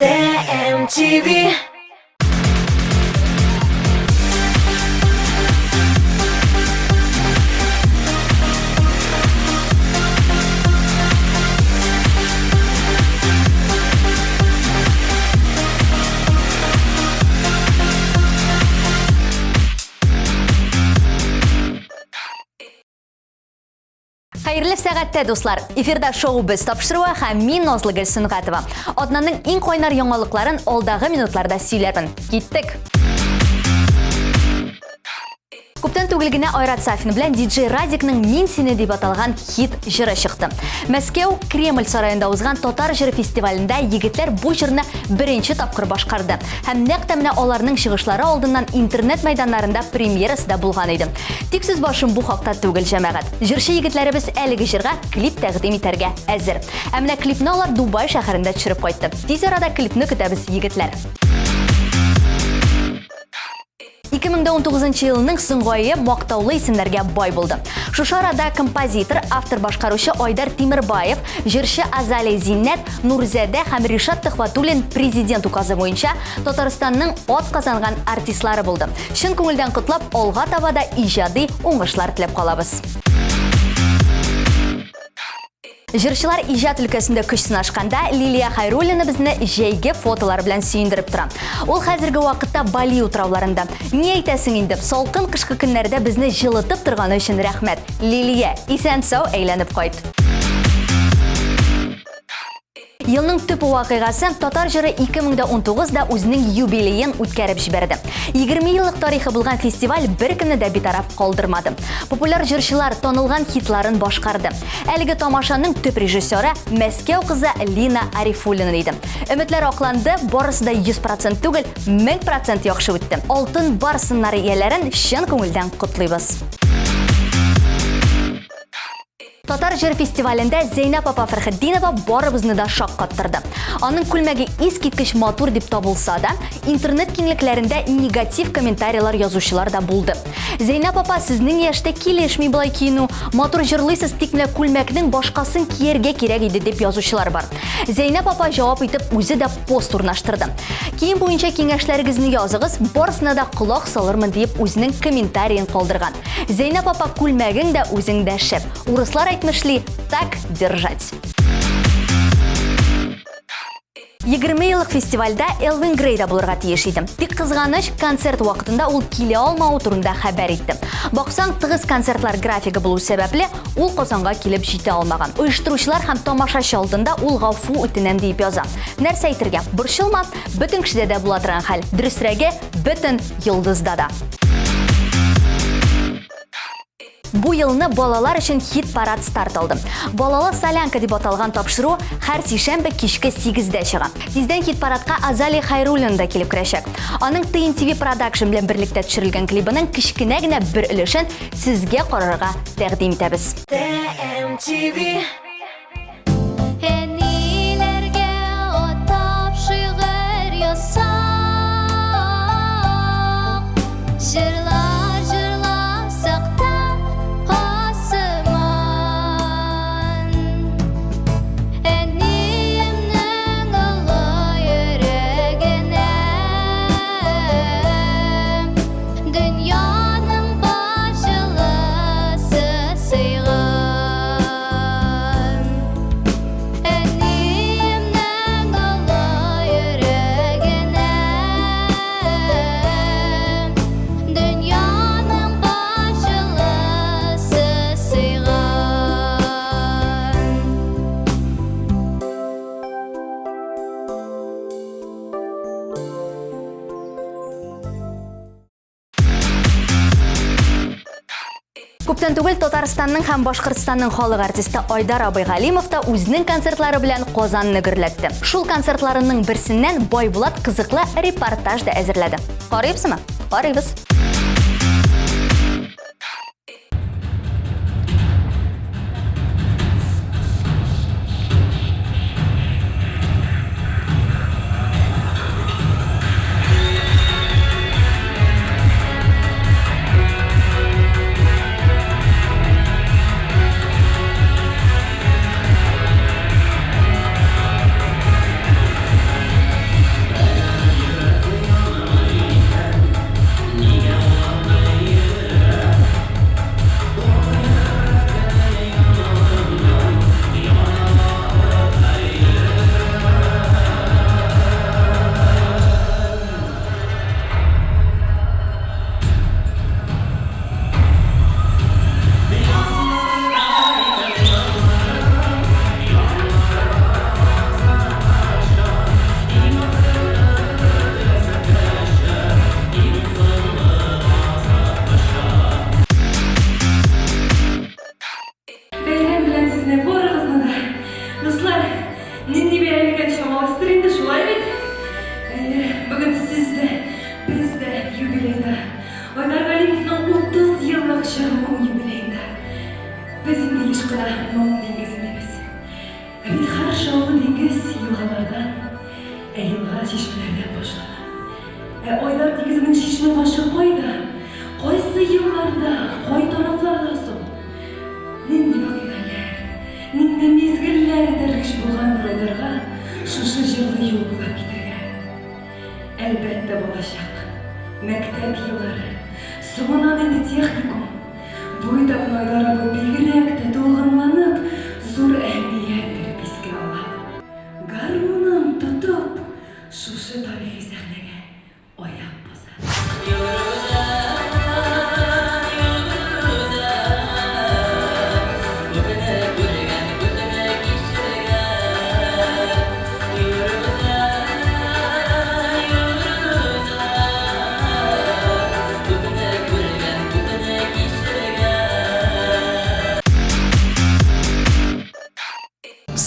TMTV. Хәерле сәгатьтә, дуслар! Эфирда шоу без тапшыруы һәм мин Назлыгөл Сөнгатова. Атнаның иң кайнар яңалыкларын алдагы минутларда сөйләрмен. Киттек! Күптән түгел генә Айрат Сафин белән DJ Радикның Мин сине дип аталган хит җыры чыкты. Мәскәү Кремль сараенда узган татар җыры фестивалендә егетләр бу җырны беренче тапкыр башкарды. Һәм нәкъ тә менә аларның чыгышлары алдыннан интернет мәйданнарында премьерасы да булган иде. Тик сүз башым бу хакта түгел, җәмәгать. Җырчы егетләребез әлеге җырга клип тәкъдим итәргә әзер. Ә менә клипны алар Дубай шәһәрендә төшереп кайтты. Тиз арада клипны көтәбез, егетләр. 2019 елның соңгы ае мактаулы исемнәргә бай булды. Шушы арада композитор, автор-башкаручы Айдар Тимербаев, җырчы Азалия Зиннәт, Нурзадә һәм Ришат Төхвәтуллин президент указы буенча Татарстанның ат казанган артистлары булды. Чын күңелдән котлап, алга таба да иҗади уңышлар теләп калабыз. Җырчылар иҗат өлкәсендә көч сынашканда Лилия Хайруллина безне җәйге фотолар белән сөендереп тора. Ул хәзерге вакытта Бали утрауларында. Ни әйтәсең инде, салкын кышкы көннәрдә безне җылытып торганы өчен рәхмәт. Лилия, исән-сау әйләнеп кайт. Елның төп вакыйгасы Татар җыры 2019 да үзенең юбилеен үткәреп җибәрде. 20 еллык тарихы булган фестиваль беркемне дә битараф калдырмады. Популяр җырчылар танылган хитларын башкарды. Әлеге тамашаның төп режиссеры Мәскәү кызы Лина Арифуллина иде. Өметләр акланды, барысы да 100% түгел, 1000% яхшы үтте. Алтын бар сыннары ияләрен чын күңелдән котлыйбыз. Татар җыр фестивалендә Зәйнәп апа Фәрхетдинова барыбызны да шаккаттырды. Аның күлмәге искиткеч матур дип табылса да, интернет киңлекләрендә негатив комментарийлар язучылар да булды. Зәйнәп апа, сезнең яшьтә килешми болай киенү, матур җырлыйсыз, тик менә күлмәкнең башкасын кияргә кирәк иде дип язучылар бар. Зәйнәп апа җавап итеп үзе дә пост урнаштырды. Кием буенча киңәшләрегезне языгыз, барысына да колак салырмын диеп үзенең комментариен калдырган. Зәйнәп апа, күлмәгең дә үзең дә шәп. Урыслар әйтмешли, так держать. 20 еллык фестивальдә Элвин Грей да булырга тиеш иде. Тик кызганыч, концерт вакытында ул килә алмавы турында хәбәр итте. Баксаң, тыгыз концертлар графигы булу сәбәпле, ул Казанга килеп җитә алмаган. Оештыручылар һәм тамашачы алдында ул гафу үтенәм диеп яза. Нәрсә әйтергә? Борчылма, бөтен кешедә дә була торган хәл. Дөресрәге, бөтен йолдызда да. Бу елны балалар өчен хит-парад старт алды. Балалы солянка дип аталган тапшыру һәр сишәмбе кичке 8-дә чыга. Тиздән хит-парадка Азалия Хайруллина да килеп керәчәк. Аның TNTV Production белән берлектә төшерелгән клибының кечкенә генә бер өлешен сезгә карарга тәкъдим итәбез. TMTV. Әниләргә атап шигырь язсак, Җырлар җырласак та асыман. Әниемнең олы йөрәгенә Дөньяның бар җылысы сыйган. Әниемнең олы йөрәгенә Дөньяның бар җылысы сыйган. Күптән түгел Татарстанның һәм Башкортстанның халык артисты Айдар абый Галимов та үзенең концертлары белән Казанны гөрләтте. Шул концертларының берсеннән Байбулат кызыклы репортаж да әзерләде. Карыйбызмы? Карыйбыз. Еш кына моң диңгезен дибез. Ә бит һәр шаулы диңгез елгалардан, ә елга чишмәләрдән башлана. Ә Айдар диңгезенең чишмә башы кайда? Кайсы елларда, кай тарафларда соң? Нинди вакыйгалар, нинди мизгелләр этәргеч булгандыр Айдарга шушы җырлы юл буйлап китәргә? Әлбәттә, балачак, мәктәп еллары, соңыннан инде техникум. Бу этапны Айдар абый бигрәк тә дулкынланып, зур әһәмият биреп искә ала. Гармунын тотып, шушы тарихи сәхнәгә аяк баса.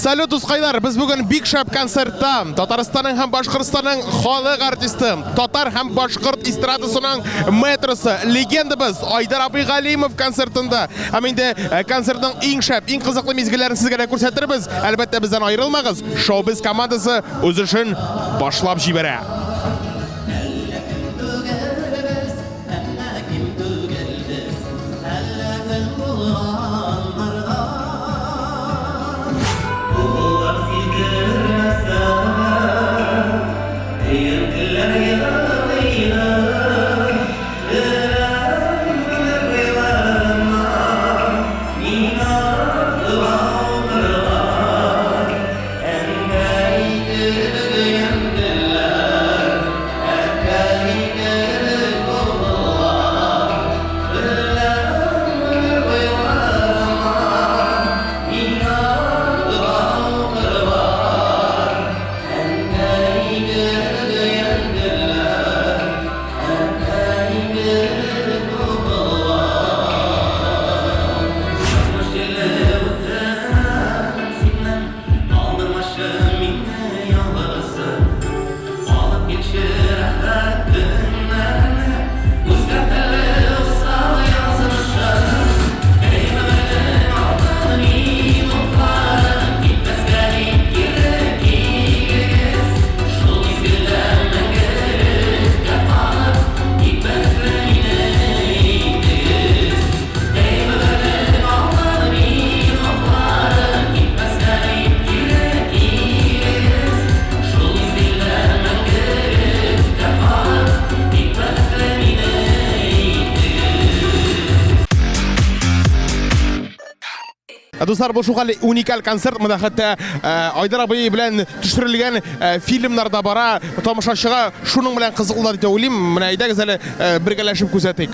Салют, дускайлар! Без бүген бик шәп концертта. Татарстанның һәм Башкортстанның халык артисты, татар һәм башкорт эстрадасының метросы, легендабыз Айдар абый Галимов концертында. Һәм инде э, концертның иң шәп, иң кызыклы мизгелләрен сезгә дә күрсәтербез. Әлбәттә, бездән аерылмагыз. Шоу-біз командасы үз эшен башлап җибәрә. Ә, дуслар, бу шулхәтле уникаль концерт. Монда хәтта э, Айдар абый белән төшерелгән э, фильмнар да бара. Тамашачыга шуның белән кызыклы дип уйлыйм. Менә әйдәгез әле э, бергәләшеп күзәтик.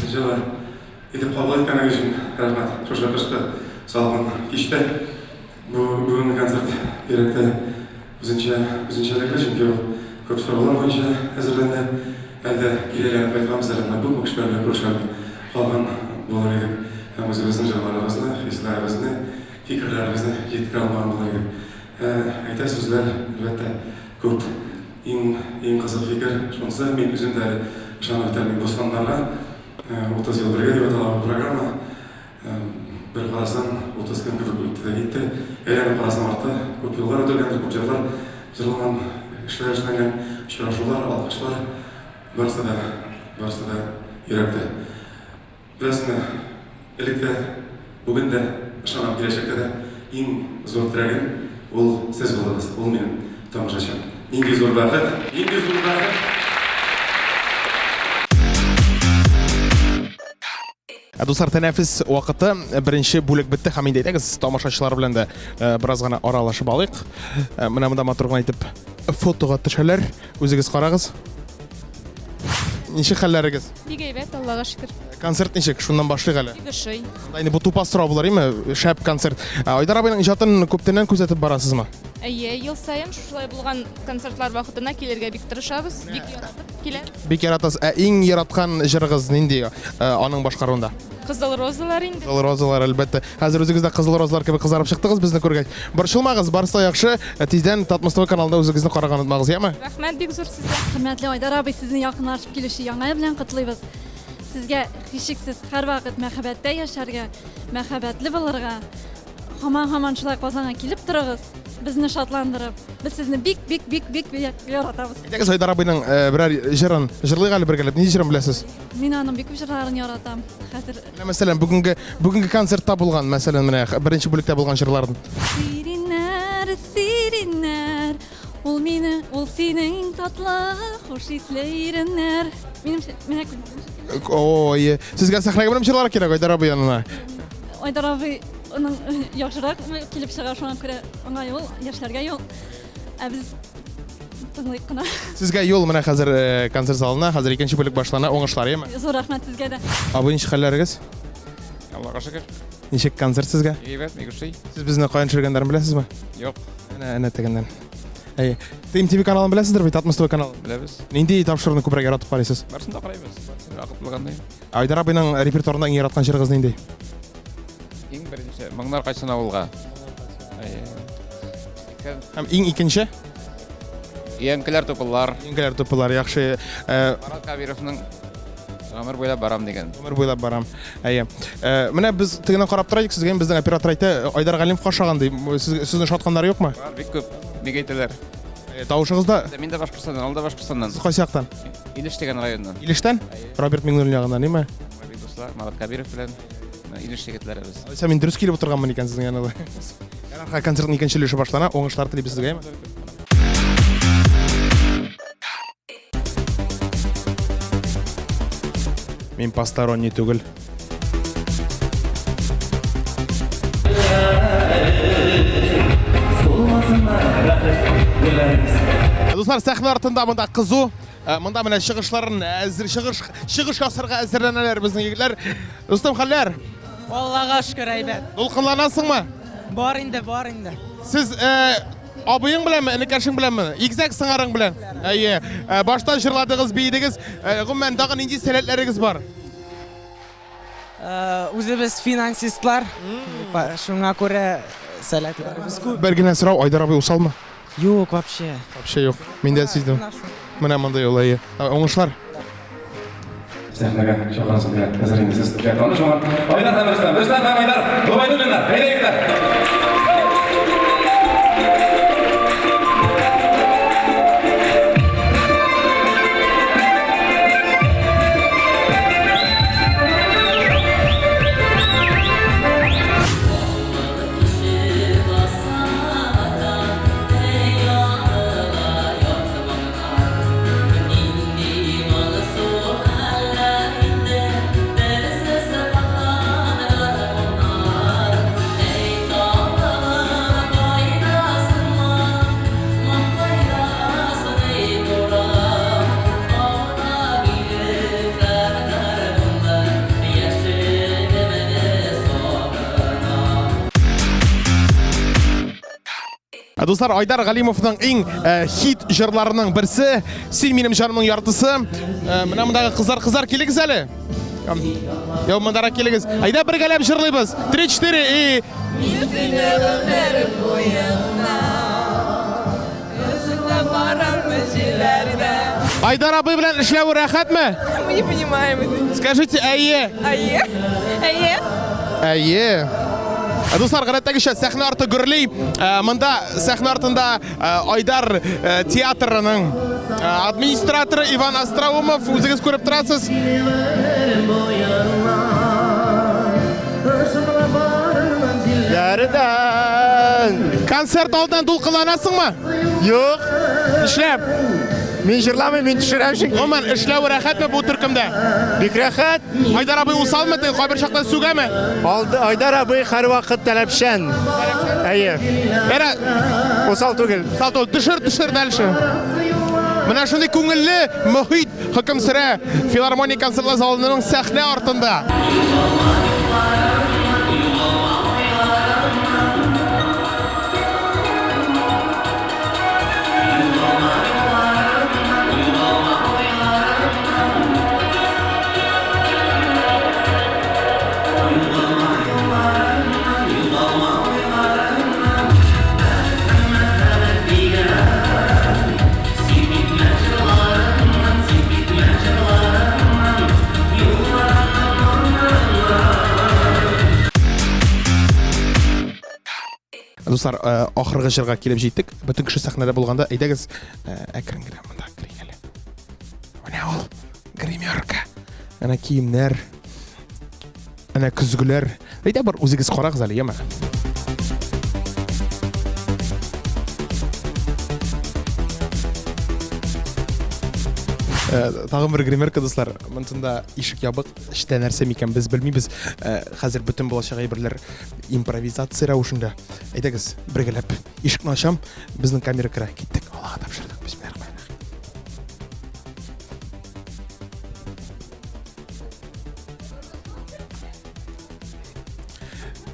Җылы итеп кабул иткәнегез өчен рәхмәт. Шушы кышкы салкын кичтә Бу бүгенге концерт бигрәк тә үзенчә үзенчәлекле, чөнки ул күп сораулар буенча әзерләнде. Әле дә кире әйләнеп кайтканбыз, әле менә күпме кешеләр белән күрешә алмый калган булыр идек һәм үзебезнең җырларыбызны, хисләребезне, фикерләребезне җиткерә алмаган булыр идек. Ә әйтер сүзләр, әлбәттә, күп. Иң иң кызык фикер шунысы, мин үзем дә әле ышанып бетәлмим бу саннарга. 30 ел бергә дип атала бу программа. Бер карасаң, 30 көн кебек үтте дә китте. Әйләнеп карасаң, артта күп еллар үтелгәндер, күп җырлар җырланган, эшләр эшләнгән, очрашулар, алкышлар, барысы да, барысы да йөрәктә. Беләсезме, элек тә, бүген дә, ышанам, киләчәктә дә иң зур терәгем ул сез булдыгыз, ул минем тамашачым. Нинди зур бәхет, нинди зур бәхет! Ә, дуслар, тәнәфес вакыты, беренче бүлек бетте һәм инде әйдәгез тамашачылар белән дә э, бераз гына аралашып алыйк. Э, менә монда матур гына итеп фотога төшәләр. Үзегез карагыз. Ничек хәлләрегез? Бик әйбәт, Аллага шөкер. Концерт ничек? Шуннан башлыйк әле. Бик ошый. Монда инде бу тупас сорау булыр, име? Шәп концерт. Ә, Айдар абыйның иҗатын күптәннән күзәтеп барасызмы? Әйе, ел саен шушылай булган концертлар вакытына килергә бик тырышабыз. Бик яратып килә. Бик яратасыз. Ә иң яраткан җырыгыз нинди э, аның башкаруында? Кызыл розалар инде. Кызыл розалар, әлбәттә. Хәзер үзегез дә кызыл розалар кебек кызарып чыктыгыз безне күргәч. Борчылмагыз, барысы да яхшы. Э, тиздән Татмос ТВ каналында үзегезне карарга онытмагыз, яме? Рәхмәт бик зур сезгә. Хөрмәтле Айдар абый, сезне якынлашып килүче Яңа ел белән котлыйбыз. Сезгә һичшиксез һәрвакыт мәхәббәттә яшәргә, мәхәббәтле булырга, һаман-һаман шулай Казанга килеп торыгыз, безне шатландырып. Без сезне бик, бик, бик, бик яратабыз. Әйдәгез Айдар абыйның э, берәр җырын җырлыйк әле бергәләп. Нинди җырын беләсез? Мин аның бик күп җырларын яратам. Хәзер Менә мәсәлән, бүгенге бүгенге концертта булган, мәсәлән, менә беренче бүлектә булган җырларын. Сириннәр, сириннәр, ул мине, ул синең татлы хуш исле иреннәр. Минемчә, менә күлмәгем шикелле. Ой, сезгә сәхнәгә белән җырлар кирәк Айдар абый янына. Айдар абый аның яхшырак килеп чыга, шуңа күрә аңа юл, яшьләргә юл. Ә без тыңлыйк кына. Сезгә юл менә хәзер э, концерт залына, хәзер икенче бүлек башлана, уңышлар, яме? Зур рәхмәт сезгә дә. Абый, ничек хәлләрегез? Аллага шөкер. Ничек концерт сезгә? Әйбәт, бик ошый. Сез безне каян төшергәннәрен беләсезме? Юк. Әнә, әнә тегеннән. Әйе. ТМТВ каналын беләсездер бит, Татмос ТВ каналын. Беләбез. Нинди тапшыруны күбрәк яратып карыйсыз? Барысын да карыйбыз. Вакыт булганда. Айдар абыйның репертуарында иң яраткан җырыгыз нинди? Иң беренче Моңнар кайтсын авылга. Әйе. Һәм иң икенче? Өянкеләр тупыллар. Өянкеләр тупыллар, яхшы. Э, Марат Кабировның Гомер буйлап барам дигән. Гомер буйлап барам. Әйе. Э, менә без тегене карап тора идек, сезгә безнең оператор әйтә, Айдар Галимов ошаган ди. Сез, сезне ошатканнары юкмы? Бар, бик күп. Бик әйтәләр. Э, тавышыгыз да. Мин дә Башкортстаннан, ул да Башкортстаннан. Сез кайсы яктан? Илеш дигән районнан. Илештән? Роберт Миңнуллин ягыннан, име? Бик дуслар, Марат Кабиров белән Илеш егетләре без. Алайса мин дөрес килеп утырганмын икән сезнең янына. Ярар, концертның икенче өлеше башлана. Уңышлар телибез сезгә, яме? Мин посторонний түгел. Дуслар, сәхнә артында монда кызу. Э, монда менә чыгышларын әзер чыгыш чыгыш ясарга әзерләнәләр безнең егетләр. Дустым, хәлләр? Аллага шөкер, әйбәт. Дулкынланасыңмы? Бар инде, бар инде. Сез э, абыең беләнме, энекәшең беләнме? Игезәк сыңарың белән. Әйе. Э, башта җырладыгыз, биедегез. Э, гомумән, тагын нинди сәләтләрегез бар? Э, үзебез финансистлар, шуңа күрә сәләтләребез күп. Бер генә сорау, Айдар абый усалмы? Юк, вообще. Вообще юк. Мин дә сиздем. Менә мондый ул, әйе. Уңышлар. Сәхнәгә чакырасым килә. Әзер инде сез белән таныш булган Айдар һәм Рөстәм. Рөстәм һәм Айдар Гобәйдуллиннар. Әйдә, егетләр. Ә, дуслар, Айдар Галимовның иң э, хит җырларының берсе Син минем җанымның яртысы. Э, менә мондагы кызлар, кызлар килегез әле. Йо, мондарак килегез. Әйдә бергәләп җырлыйбыз. 3 4 и Мин сине гомерем буена Өзеңдә барармын җилләрдә. Айдар абый белән эшләве рәхәтме? Мы не понимаем, извините. Скажите, әйе. Әйе. Әйе. Әйе. Ә, дуслар, гадәттәгечә сәхнә арты гөрли. Ә, монда сәхнә артында ә, Айдар ә, театрының ә, администраторы Иван Остроумов, үзегез күреп торасыз. Дәрдән. Концерт алдыннан дулкынланасыңмы? Юк. Нишләп? Мин җырламыйм, мин төшерәм чөнки. Гомумән, эшләве рәхәтме бу төркемдә? Бик рәхәт. Айдар абый усалмы теге кайбер чакта сүгәме? Айдар абый һәрвакыт таләпчән. Әйе. Әрә. Усал түгел. Усал түгел. Төшер, төшер дальше. Менә шундый күңелле мохит хөкем сөрә филармония концертлар залының сәхнә артында. Дуслар, э, ахыргы җырга килеп җиттек. Бөтен кеше сәхнәдә булганда, әйдәгез, э, әкрен генә монда керик әле. Менә ул гримерка. Әнә киемнәр. Әнә көзгеләр. Әйдә бар, үзегез карагыз әле, яме. Э, тагын бер гримерка, дуслар. Монсында ишек ябык, эчтә нәрсә микән без белмибез. Э, хәзер бөтен булачак әйберләр импровизация рәвешендә. Әйдәгез, бергәләп ишекне ачам, безнең камера керә. Киттек, Аллага тапшырдык. Бисмиллахир-рахманир-рахим.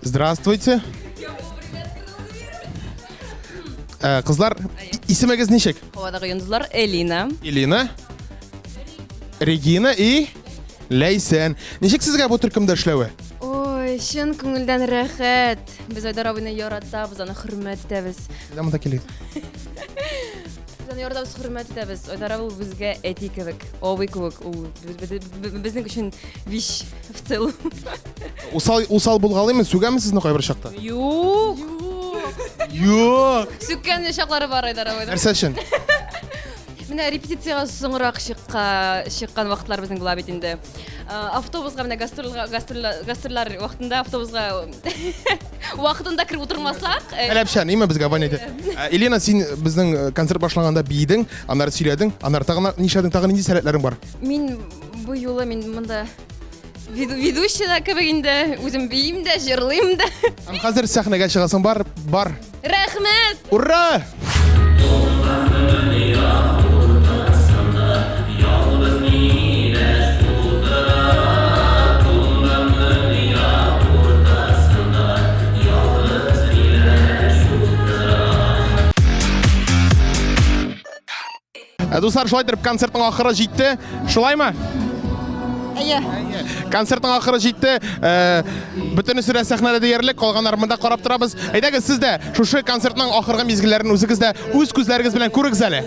Здравствуйте. Э, кызлар, исемегез ничек? Һавадагы йолдызлар Элина. Элина. Регина и Ләйсән. Ничек сезгә бу төркемдә эшләве? Ой, чын күңелдән рәхәт. Без Айдар абыйны яратабыз, аны хөрмәт итәбез. Кайда монда килегез? Без аны яратабыз, хөрмәт итәбез. Айдар абый ул безгә әти кебек, абый кебек. Ул безнең өчен вещь в целом. Усал, усал булгалыймы? Сүгәме сезне кайбер чакта? Юк. Юк. Сүккән чаклары бар Айдар абыйның. Нәрсә өчен? Менә репетициягә соңрак чыкка, чыккан вакытлар безнең була бит инде. Автобусга менә гастрольгә гастрольләр вакытында автобусга вакытында кереп утырмасак. Э, Таләпчән, име безгә абонент. Э, Елена, син безнең э, концерт башланганда биедең, аннары сөйләдең, аннары тагын нишләдең, тагын нинди сәләтләрең бар? Мин бу юлы мин монда ведущий да кебек инде, үзем биим дә, җырлыйм да. Һәм хәзер сәхнәгә чыгасың бар, бар. Рәхмәт! Ура! Ә, дуслар, шулай итеп концертның ахыры җитте. Шулаймы? Әйе. Концертның ахыры җитте. Ә, бөтенесе дә сәхнәдә диярлек, калганнар монда карап торабыз. Әйдәгез, сез дә шушы концертның ахыргы мизгелләрен үзегез дә үз күзләрегез белән күрегез әле.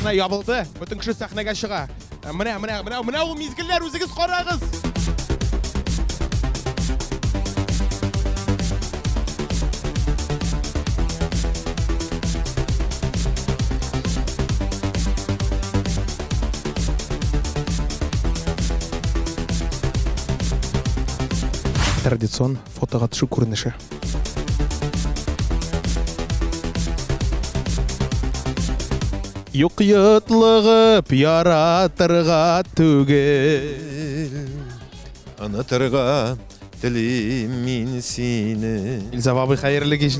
Сәхнә ябылды, бөтен кеше сәхнәгә чыга. Менә, менә, менә, менә ул мизгелләр, үзегез карагыз. Традицион фотога төшү күренеше. Юк йотлыгып яратырга түгел. Онытырга телим мин сине. Илзам абый, хәерле кич.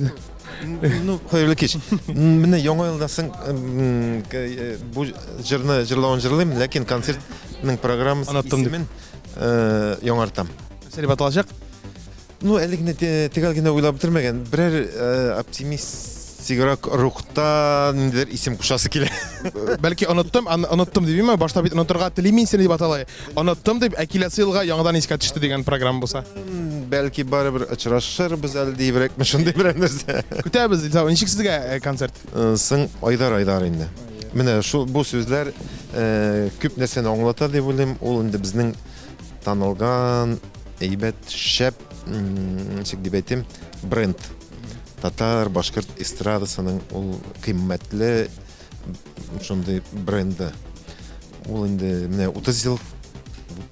Ну, хәерле кич. Менә яңа елдан соң э, бу җырны җырлавын җырлыйм, ләкин концертның программасы исемен э, яңартам. Нәрсә дип аталачак? Ну, әле генә төгәл генә уйлап бетермәгән. Берәр э, оптимистиграк рухта ниндидер исем кушасы килә. Бәлки оныттым, оныттым дип име? Башта бит онытырга телим мин сине дип аталай. Оныттым дип, ә киләсе елга яңадан искә төште дигән программа булса. Бәлки барыбер очрашырбыз әле диебрәкме, шундый берәр нәрсә. Көтәбез, Илсау. Ничек сезгә э, концерт? Э, соң Айдар Айдар инде. Менә шул бу сүзләр күп нәрсәне аңлата дип уйлыйм. Ул инде безнең танылган, әйбәт, шәп, ничек дип әйтим, бренд. Татар, башкорт эстрадасының ул кыйммәтле шундый бренды. Ул инде менә 30 ел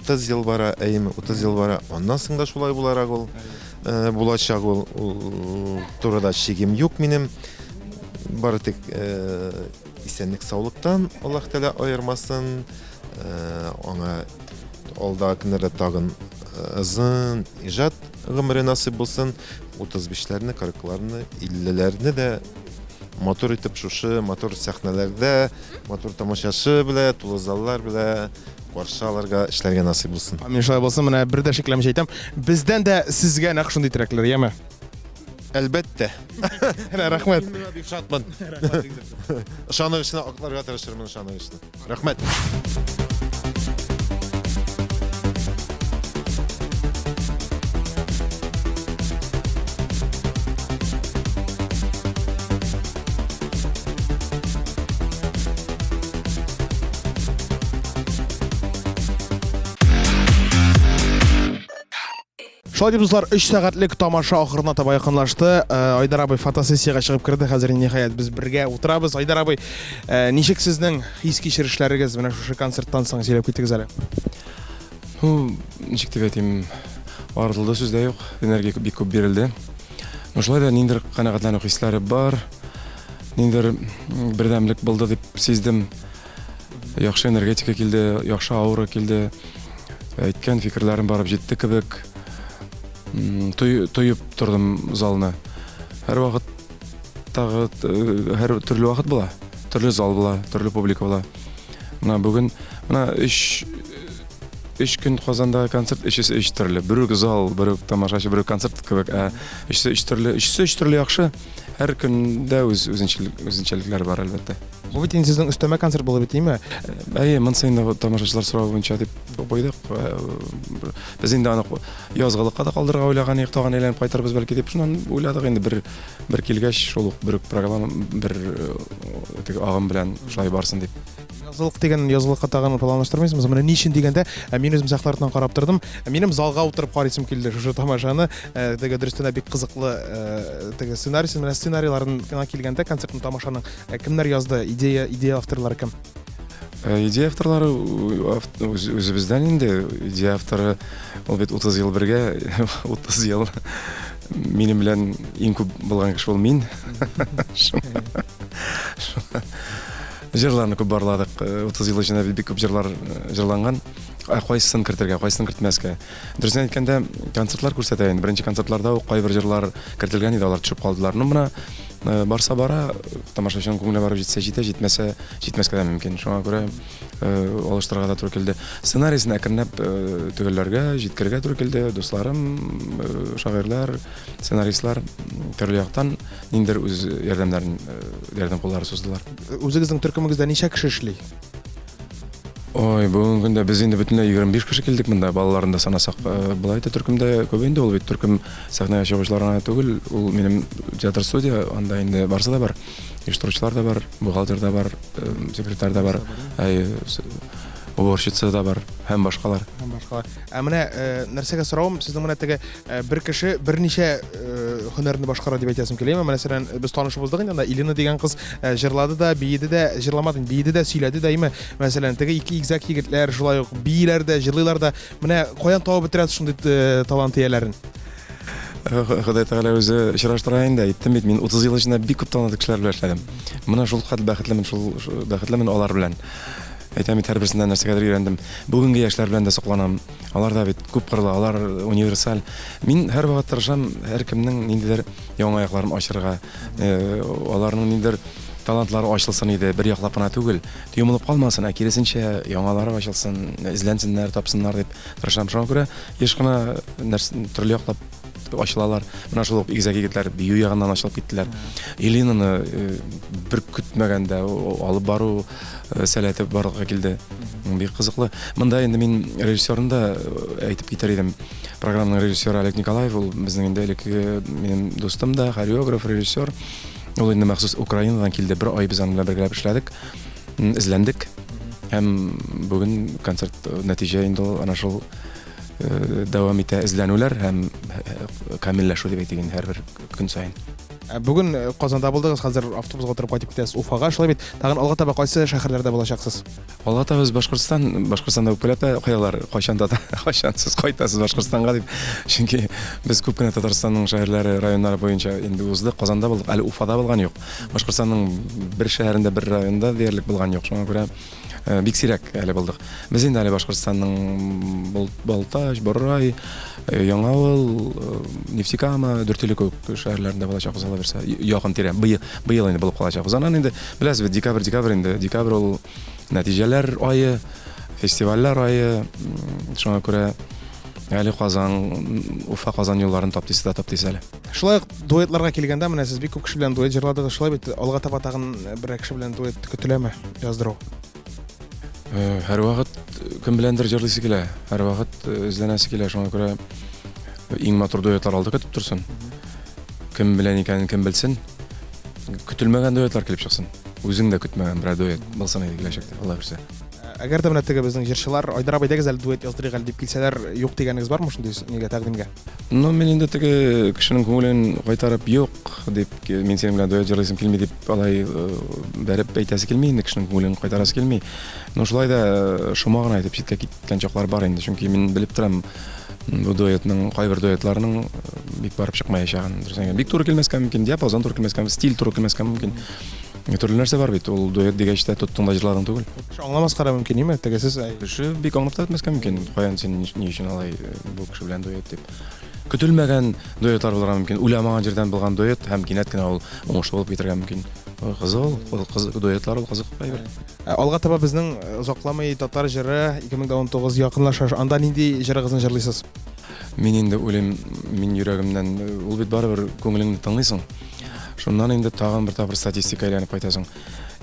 30 ел бара, әйеме, 30 ел бара. Аннан соң да шулай буларак ул э, булачак ул. Ул турыда шигем юк минем. Бары тик э, исәнлек саулыктан Аллаһ Тәгалә аермасын. Э, аңа Алдагы көннәрдә тагын озын иҗат гомере насыйп булсын. 35-ләрне, 40-ларны, 50-ләрне дә матур итеп шушы матур сәхнәләрдә, матур тамашачы белән, тулы заллар белән каршы алырга, эшләргә насыйп булсын. Амин, шулай булсын. Менә бер дә шикләнмичә әйтәм, бездән дә сезгә нәкъ шундый теләкләр, яме? Әлбәттә. Рәхмәт. Мин моңа бик шатмын. Ышаныгычны акларга тырышырмын, ышаныгычны. Рәхмәт. Шулай дип, дуслар, 3 сәгатьлек тамаша ахырына таба якынлашты. Э, Айдар абый фотосессиягә чыгып керде. Хәзер ниһаять без бергә утырабыз. Айдар абый, э, ничек сезнең хис-кичерешләрегез менә шушы концерттан соң сөйләп китегез әле. Ну, ничек дип әйтим, арытылды сүз дә юк, энергия бик күп бирелде. Но шулай да ниндидер канәгатьләнү хисләре бар, ниндидер бердәмлек булды дип сиздем. Яхшы энергетика килде, яхшы аура килде. Әйткән фикерләрем барып җитте кебек. Тоеп тордым залны. Һәрвакыт тагы э, һәр төрле вакыт була. Төрле зал була, төрле публика була. Менә бүген менә өч өч көн Казанда концерт, өчесе өч төрле. Бер үк зал, бер үк тамашачы, бер үк концерт кебек, ә өчесе өч төрле, өчесе өч төрле яхшы. Һәр көндә үз үзенчәлекләре бар, әлбәттә. Бу бит инде сезнең өстәмә концерт булды бит, димме? Әйе, монысы инде тамашачылар соравы буенча дип куйдык. Без инде аны язгылыкка да калдырырга уйлаган идек, тагын әйләнеп кайтырбыз бәлки дип. Шуннан уйладык инде бер бер килгәч, шул ук бер үк программа, бер теге агым белән шулай барсын дип. Язылык дигән язылыкка тагын планлаштырмыйсызмы? Менә ни өчен дигәндә, ә мин үзем сәхнә артыннан карап тордым. Ә минем залга утырып карыйсым килде шушы тамашаны. Ә, теге дөрестән дә бик кызыклы ә, теге сценарийсын, менә сценарийларын гына килгәндә концертның тамашаның ә, кемнәр язды? Идея, идея авторлары кем? Э, идея авторлары үзебездән инде. Идея авторы ул бит 30 ел бергә, 30 ел минем белән иң күп булган кеше ул мин. Җырларны күп барладык. 30 ел эчендә бик күп җырлар җырланган. Ә кайсысын кертергә, кайсысын кертмәскә. Дөресен әйткәндә, концертлар күрсәтә инде. Беренче концертларда ук кайбер җырлар кертелгән иде, алар төшеп калдылар. Ну, менә барса бара, тамашачының күңеленә барып җитсә җитә, җитмәсә җитмәскә дә мөмкин. Шуңа күрә алыштырырга да туры килде. Сценарийсын әкренләп төгәлләргә, җиткерергә туры килде. Дусларым, шагыйрьләр, сценаристлар төрле яктан ниндидер үз ярдәмнәрен, ярдәм куллары суздылар. Үзегезнең төркемегездә ничә кеше эшли? Ой, бүгенге көндә без инде бөтенләй 25 кеше килдек монда, балаларны да санасак. Э, болай да төркемдә күп инде ул бит төркем сәхнәгә чыгучылар гына түгел, ул минем театр студия, анда инде барысы да бар. Оештыручылар да бар, бухгалтер да бар, э, секретарь да бар, әй, уборщица да бар һәм башкалар. Һәм башкалар. Ә менә э, нәрсәгә соравым, сезнең менә теге Э, бер кеше берничә э, һөнәрне башкара дип әйтәсем килә. Мәсәлән, без танышып уздык инде анда Илина дигән кыз э, җырлады да, биеде дә, җырламады, биеде дә, сөйләде дә, име. Мәсәлән, теге ике игезәк егетләр шулай ук бииләр дә, җырлыйлар да. Менә каян табып бетерәсез шундый талант ияләрен? Ходай Тәгалә үзе очраштыра инде. Әйттем бит, мин 30 ел эчендә бик күп талантлы кешеләр белән эшләдем. Менә шул хәтле бәхетлемен, шул бәхетлемен алар белән. Әйтәм бит, һәрберсеннән нәрсәгәдер өйрәндем. Бүгенге яшьләр белән дә сокланам. Алар да бит күпкырлы, алар универсаль. Мин һәрвакыт тырышам һәркемнең ниндидер яңа якларын ачырга, э, аларның ниндидер талантлары ачылсын иде, бер яклап кына түгел, йомылып калмасын, ә киресенчә яңалары ачылсын, эзләнсеннәр, тапсыннар дип тырышам. Шуңа күрә еш кына төрле яклап ачылалар. Менә шул ук игезәк егетләр бию ягыннан ачылып киттеләр. Елинаны э, бер көтмәгәндә алып бару э, сәләте барлыкка килде. Бик кызыклы. Монда инде мин режиссерны да э, әйтеп китәр идем. Программаның режиссеры Олег Николаев, ул безнең инде элеккеге минем дустым да, хореограф, режиссер. Ул инде махсус Украинадан килде. Бер ай без аның белән бергәләп эшләдек, эзләндек. Һәм бүген концерт нәтиҗә инде ул ана шул дәвам итә эзләнүләр һәм камилләшү дип әйтик инде һәрбер көн саен. Бүген Казанда булдыгыз, хәзер автобусга утырып кайтып китәсез Уфага, шулай бит? Тагын алга таба кайсы шәһәрләрдә булачаксыз? Алга таба без Башкортстан, Башкортстанда үпкәләп тә куялар, кайчан да кайчан сез кайтасыз Башкортстанга дип. Чөнки без күп кенә Татарстанның шәһәрләре, районнары буенча инде уздык, Казанда булдык, әле Уфада булган юк. Башкортстанның бер шәһәрендә, бер районында диярлек булган юк. Шуңа күрә Э, бик сирәк әле булдык. Без инде әле Башкортстанның Балтач, Борай, э, Яңавыл, э, Нефтекама, Дүртөйле кебек шәһәрләрендә булачакбыз, Алла бирсә. Якын тирә, быел, быел инде булып калачакбыз. Аннан инде беләсез бит, декабрь, декабрь инде. Декабрь ул нәтиҗәләр ае, фестивальләр ае. Шуңа күрә әле Казан, Уфа, Казан юлларын таптыйсы да таптыйсы әле. Шулай ук дуэтларга килгәндә, менә сез бик күп кеше белән дуэт җырладыгыз, шулай бит? Алга таба тагын берәр кеше белән дуэт көтеләме яздыру? Э, һәрвакыт кем беләндер җырлыйсы килә, һәрвакыт э, эзләнәсе килә, шуңа күрә э, иң матур дуэтлар алда көтеп торсын. Кем белән икәнен кем белсен. Көтелмәгән дуэтлар килеп чыксын. Үзең дә көтмәгән берәр дуэт булсын иде киләчәктә, Алла бирсә. Әгәр дә менә теге безнең җырчылар, Айдар абый, әйдәгез әле дуэт яздырыйк әле дип килсәләр, юк дигәнегез бармы шундый нигә тәкъдимгә? Ну, мин инде теге кешенең күңелен кайтарып, юк дип, мин синең белән дуэт җырлыйсым килми дип алай бәреп әйтәсе килми инде, кешенең күңелен кайтарасы килми. Но шулай да шома гына итеп читкә киткән чаклар бар инде, чөнки мин белеп торам, бу дуэтның, кайбер дуэтларның бик барып чыкмаячагын. Дөресен әйткәндә, бик туры килмәскә мөмкин, диапазон туры килмәскә, стиль туры килмәскә мөмкин. Төрле нәрсә бар бит, ул дуэт дигәч тә тоттың да җырладың түгел. Кеше аңламаска да мөмкин, име? Теге сез Кеше бик аңлап та бетмәскә мөмкин, каян син ни өчен алай бу кеше белән дуэт дип. Көтелмәгән дуэтлар булырга мөмкин, уйламаган җирдән булган дуэт һәм кинәт кенә ул уңышлы булып китәргә мөмкин. Кызык ул, ул кызык дуэтлар ул кызык әйбер. Алга таба безнең озакламый Татар җыры 2019 якынлаша. Анда нинди җырыгызны җырлыйсыз? Мин инде уйлыйм, мин йөрәгемнән, ул бит барыбер күңелеңне тыңлыйсың. Шуннан инде тагын бер тапкыр статистика әйләнеп кайтасың.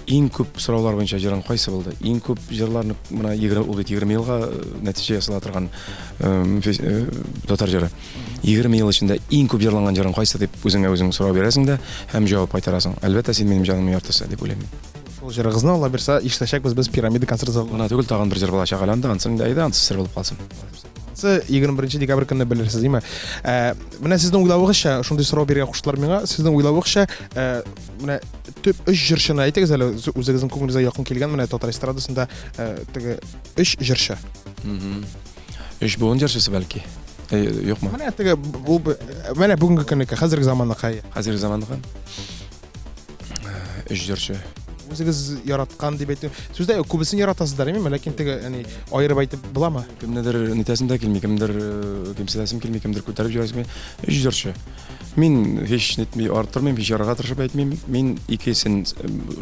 Иң күп сораулар буенча җырың кайсы булды? Иң күп җырларны менә 20, ул бит 20 елга нәтиҗә ясала торган татар җыры. 20 ел эчендә иң күп җырланган җырың кайсы дип үзеңә үзең сорау бирәсең дә һәм җавап кайтарасың. Әлбәттә, син минем җанымның яртысы дип уйлыйм мин. Шул җырыгызны Алла бирса ишетәчәкбез без Пирамида концерт залында. Гына түгел, тагын бер җыр булачак әле анда, ансын инде әйдә, ансы сер булып калсын. Ансы 21 декабрь көнне белерсез, димме? Ә, менә сезнең уйлавыгызча, шундый сорау бирергә куштылар миңа. Сезнең уйлавыгызча, ә, менә төп өч җырчыны әйтегез әле, үзегезнең күңелегезгә якын килгән менә татар эстрадасында ә, теге өч җырчы. Өч буын җырчысы бәлки. Э, юкмы? Менә теге бу менә бүгенге көннеке, хәзерге заманныкы. Хәзерге заманныкы. Өч җырчы. Үзегез яраткан дип әйтү. Сүздә юк, күбесен яратасыздыр, әйеме? Ләкин теге, яни, аерып әйтеп буламы? Кемнедер нитәсем дә килми, кемдер кимсетәсем килми, кемдер күтәреп җибәрәсем килми. Өч җырчы. Мин һич нитми арттырмыйм, һич ярырга тырышып әйтмим. Мин икесен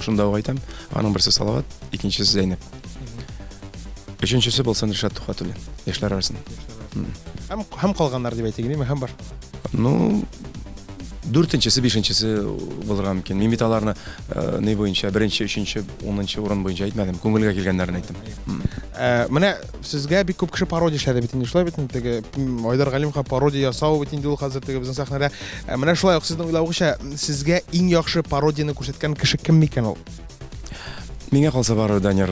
шунда ук әйтәм. Аның берсе Салават, икенчесе Зәйнәп. Өченчесе булсын Ришат Тухватуллин. Яшьләр арасында. Һәм һәм калганнар дип әйтик, әйеме? Һәм башка. Ну, дүртенчесе, бишенчесе булырга мөмкин. Мин бит аларны э, ни буенча, беренче, өченче, унынчы урын буенча әйтмәдем. Күңелгә килгәннәрен әйттем. Э, менә сезгә бик күп кеше пародия эшләде бит инде, шулай бит инде теге Айдар Галимовка пародия ясау бит инде ул хәзер теге безнең сәхнәдә. Э, менә шулай ук сезнең уйлавыгызча, сезгә иң яхшы пародияне күрсәткән кеше кем микән ул? Миңа калса бары Данир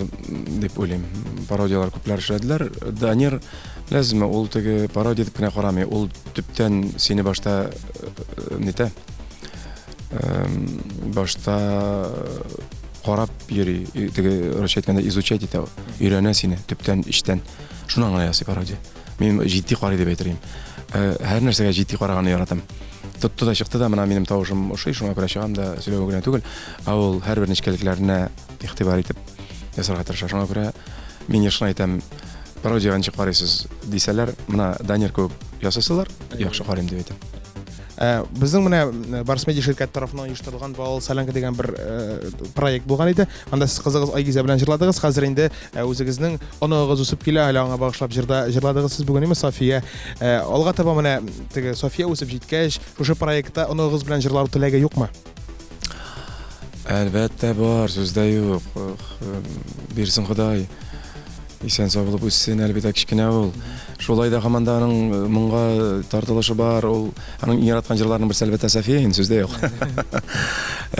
дип уйлыйм. Пародияләр күпләр эшләделәр. Данир, беләсезме, ул теге пародия дип кенә карамый. Ул төптән сине башта э, нитә. Башта карап йөри, теге русча әйткәндә изучать итә, өйрәнә сине төптән, эчтән. Шуннан гына ясый пародия. Мин җитди карый дип әйтер идем. Э, һәр нәрсәгә җитди караганны яратам. Тотты да чыкты да, менә минем тавышым ошый, шуңа күрә чыгам да сөйләве генә түгел, ә ул һәрбер нечкәлекләренә игътибар итеп ясарга тырыша. Шуңа күрә мин еш кына әйтәм, пародиягә ничек карыйсыз дисәләр, менә Данир кебек ясасалар, яхшы карыйм дип әйтәм. Э, безнең менә э, Барс Медиа ширкәте тарафыннан оештырылган Балалы солянка дигән бер э, проект булган иде. Анда сез кызыгыз Айгизә белән җырладыгыз. Хәзер инде үзегезнең оныгыгыз үсеп килә, әле аңа багышлап җырда җырладыгыз сез бүген, име, София. Алга таба менә теге София үсеп җиткәч, шушы проектта оныгыгыз белән җырлау теләге юкмы? Әлбәттә бар, сүз дә юк. Бирсен Ходай. Исән сау булып үссен, әле бит кечкенә ул. Шулай да һаман да аның э, моңга тартылышы бар. Ул аның иң яраткан җырларының берсе әлбәттә София, инде сүз дә юк.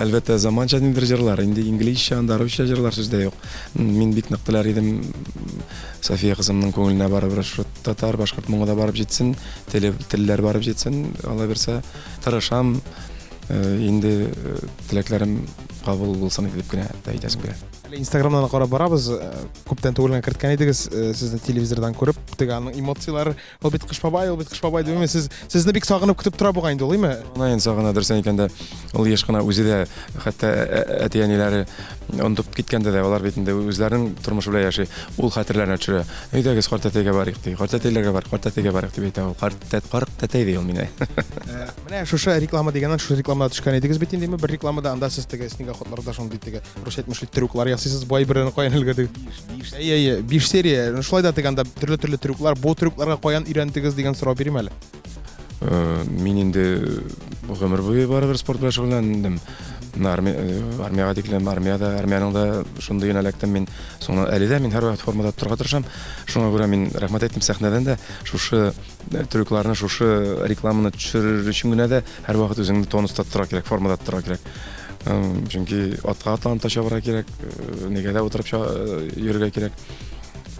Әлбәттә, заманча ниндидер җырлар, инде инглизчә, анда русча җырлар сүз дә юк. Мин бик нык теләр идем София кызымның күңеленә барыбер шушы татар, башкорт моңы да барып җитсен, теле, телләр барып җитсен, Алла бирсә, тырышам. Э, инде э, теләкләрем кабул булсын иде дип кенә әйтәсем килә. Әле Инстаграмнан карап барабыз, э, күптән түгел генә керткән идегез, сезне телевизордан күреп, теге аның эмоцияләре, ул бит Кыш бабай, ул бит Кыш бабай димме, сез сезне бик сагынып көтеп тора бугай инде ул, име? Сагына инде, сагына, дөресен әйткәндә, ул еш кына үзе дә, хәтта әти-әниләре онытып киткәндә дә, алар бит инде үзләренең тормышы белән яши, ул хәтерләренә төшерә. Әйдәгез, картәтәйгә барыйк, ди. Картәтәйләргә барыйк, картәтәйгә барыйк дип әйтә ул. Карт тәтәй ди ул мине. Менә шушы реклама дигәннән, шушы рекламада төшкән идегез бит инде, бер рекламада анда сез теге снегоходларда шундый теге русча әйтмешли трюклар ясыйсыз, бай берен каян өлгердегез? Әйе, әйе, 5 серия. Ну, шулай да теге анда төрле-төрле трюклар, бу трюкларга каян өйрәндегез дигән сорау бирим әле. Э, мин инде гомер буе барыбер спорт белән шөгыльләндем. Армия, э, армиягә тиклем, армиядә, армиянең дә шундый юнәл эләктем мин. Соңыннан әле дә мин һәрвакыт формада торырга тырышам. Шуңа күрә мин рәхмәт әйттем сәхнәдән дә шушы Трюкларны шушы рекламаны төшерер өчен генә дә һәрвакыт үзеңне тонуста тотарга кирәк, формада тотарга кирәк. Чөнки атка атланып та чабарга кирәк, нигә дә утырып йөрергә кирәк.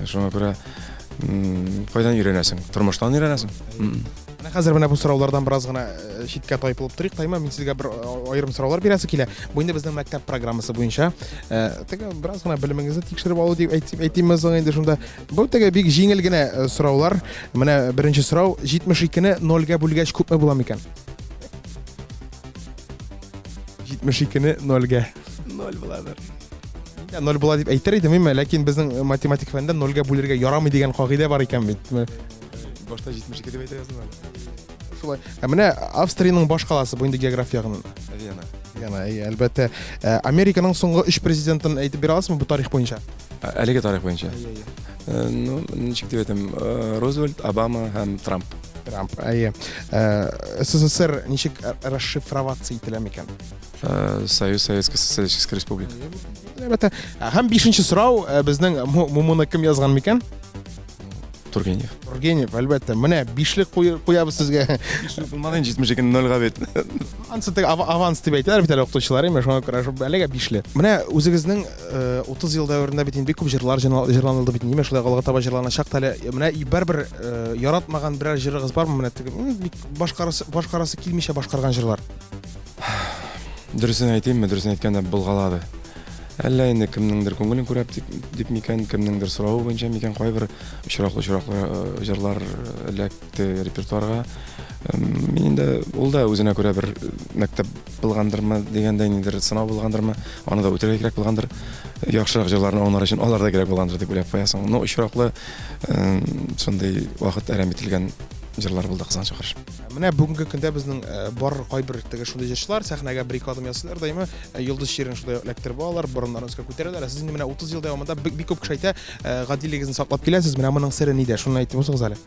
Шуңа күрә кайдан өйрәнәсең? Тормыштан өйрәнәсең. Менә хәзер менә бу сораулардан бераз гына э, читкә тайпылып торыйк, Тайма, мин сезгә бер э, аерым сораулар бирәсе килә. Бу инде безнең мәктәп программасы буенча. Э, теге бераз гына белемегезне тикшереп алу дип әйтсәм, әйтимме соң инде шунда. Бу теге бик җиңел генә сораулар. Менә беренче сорау, 72-не 0-гә бүлгәч күпме була микән? 72-не 0-гә. 0 буладыр. Мин дә 0 була дип әйтер идем, әмма ләкин безнең математик фәндә 0-гә бүлергә ярамый дигән кагыйдә бар икән бит. Башта 72 дип әйтә яздым әле. Шулай. Ә менә Австриянең баш каласы бу инде география ягыннан. Вена. Вена, әйе, әлбәттә. Ә, Американың соңгы өч президентын әйтеп бирә аласызмы бу тарих буенча? Әлеге тарих буенча. Э, ну, ничек дип әйтәм, э, Рузвельт, Обама һәм Трамп. Трамп, әйе. Э, СССР ничек расшифроваться ителә микән? Союз Советской Социалистической Республик. Әлбәттә. Һәм бишенче сорау, безнең Мумуны кем язган микән? Тургенев. Тургенев, әлбәттә. Менә бишле куябыз сезгә. Бишле булмады инде 72 нольга бит. Ансы теге аванс дип әйтәләр бит әле укытучылар, әмма шуңа күрә шул әлегә бишле. Менә үзегезнең 30 ел дәверендә бит инде бик күп җырлар җырланылды бит. Нимә шулай алга таба җырланачак та әле. Менә барыбер яратмаган берәр җырыгыз бармы? Менә теге бик башкарасы башкарасы килмичә башкарган җырлар. Дөресен әйтимме, дөресен әйткәндә булгалады. Әллә инде кемнеңдер күңелен күрәп дип, дип микән, кемнеңдер соравы буенча микән, кайбер очраклы-очраклы э, җырлар эләкте репертуарга. Мин инде ул да үзенә күрә бер мәктәп булгандырмы дигәндәй, ниндидер сынау булгандырмы, аны да үтәргә кирәк булгандыр. Яхшырак җырларны аңлар өчен алар да кирәк булгандыр дип уйлап куясың. Но очраклы шундый вакыт әрәм ителгән җырлар булды, кызганычка каршы. Менә бүгенге көндә безнең э, бар кайбер теге шундый җырчылар сәхнәгә бер ике адым ясыйлар даими э, йолдыз чирен шулай эләктереп алалар, борыннарын өскә күтәрәләр. Ә сез инде менә 30 ел дәвамында бик, бик күп кеше әйтә, э, гадилегегезне саклап киләсез. Менә моның сере нидә? Шуны әйтеп узыгыз әле.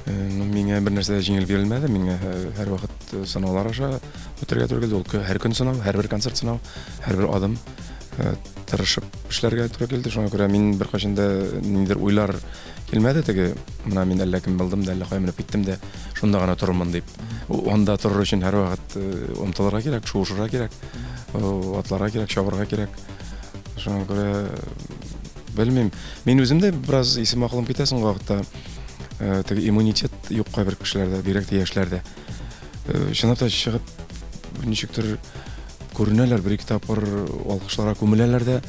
Ну, миңа бер нәрсә дә җиңел бирелмәде. Миңа һәрвакыт сынаулар аша үтәргә туры килде. Ул һәр көн сынау, һәрбер концерт сынау, һәрбер адым тырышып эшләргә туры килде. Шуңа күрә мин беркайчан да ниндидер уйлар Килмәде теге, менә мин әллә кем булдым да, әллә кая менеп киттем дә, шунда гына торырмын дип. Анда торыр өчен һәрвакыт э, омтылырга кирәк, шуышырга кирәк, э, атларга кирәк, чабырга кирәк. Шуңа күрә белмим. Мин үзем дә бераз исем акылым китә соңгы вакытта. Э, теге иммунитет юк кайбер кешеләрдә, бигрәк тә яшьләрдә. Чынлап та чыгып ничектер күренәләр, бер-ике тапкыр алкышларга күмеләләр дә,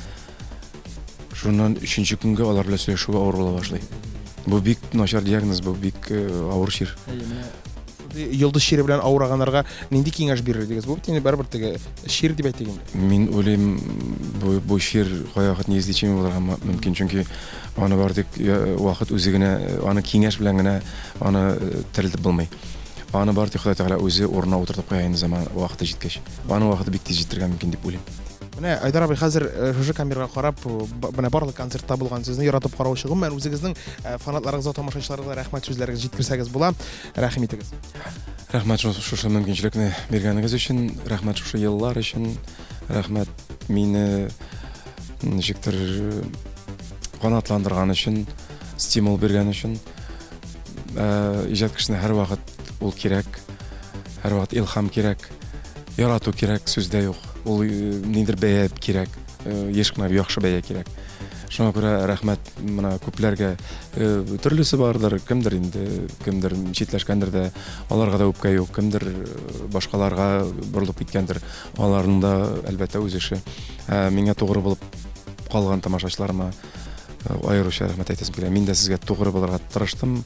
Шуннан өченче көнгә алар белән сөйләшү авыр була башлый. Бу бик начар диагноз, бу бик э, авыр чир. Йолдыз чире белән авыраганнарга нинди киңәш бирер идегез? Бу бит инде барыбер теге чир дип әйтик инде. Мин уйлыйм, бу, бу чир кайвакыт неизлечимый булырга мөмкин, чөнки аны бары тик э, вакыт үзе генә, э, аны киңәш белән генә аны терелтеп булмый. Аны бары тик Ходай Тәгалә үзе урынына утыртып куя инде заман вакыты җиткәч. Аның вакыты бик тиз җитәргә мөмкин дип уйлыйм. Менә Айдар абый хәзер э, шушы камерага карап, э, менә барлык концертта булган сезне яратып караучы гомумән үзегезнең э, фанатларыгызга, тамашачыларыгызга рәхмәт сүзләрегезне җиткерсәгез була. Рәхим итегез. Рәхмәт шушы мөмкинчелекне биргәнегез өчен, рәхмәт шушы еллар өчен, рәхмәт мине ничектер канатландырган өчен, стимул биргән өчен. Иҗат кешесенә һәрвакыт ул кирәк, һәрвакыт илһам кирәк. Ярату кирәк, сүз дә юк. Ул э, ниндидер бәя кирәк, э, еш кына яхшы бәя кирәк. Шуңа күрә рәхмәт менә күпләргә. Э, төрлесе бардыр, кемдер инде, кемдер читләшкәндер дә, аларга да үпкә юк, кемдер башкаларга борылып киткәндер. Аларның да, әлбәттә, үз эше. Миңа тугры булып калган тамашачыларыма аеруча рәхмәт әйтәсем килә. Мин дә сезгә тугры булырга тырыштым,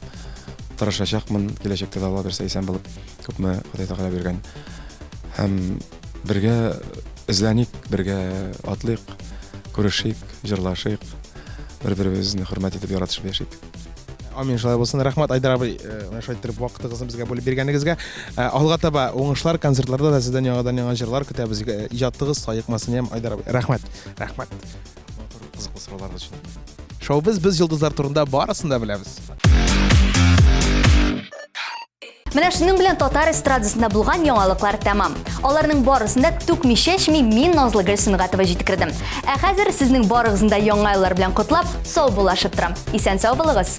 тырышачакмын киләчәктә дә Алла бирсә исән булып. Күпме Ходай Тәгалә биргән. Һәм бергә эзләник, бергә атлыйк, күрешик, җырлашыйк, бер-беребезне хөрмәт итеп, яратышып яшик. Амин, шулай булсын. Рәхмәт, Айдар абый, э, менә шулай иттереп вакытыгызны безгә бүлеп биргәнегезгә. Э, алга таба уңышлар, концертларда да сездән яңадан-яңа җырлар көтәбез. Э, иҗатыгыз саекмасын, ям, Айдар абый. Рәхмәт. Рәхмәт. Матур, кызыклы сорауларыгыз өчен. Шоу-без без йолдызлар турында барысын да беләбез. Менә шуның белән татар эстрадасында булган яңалыклар тәмам. Аларның барысын да түкми-чәчми мин Назлыгөл Сөнгатова җиткердем. Ә хәзер сезнең барыгызны да яңа еллар белән котлап, саубуллашып торам. Исән-сау булыгыз!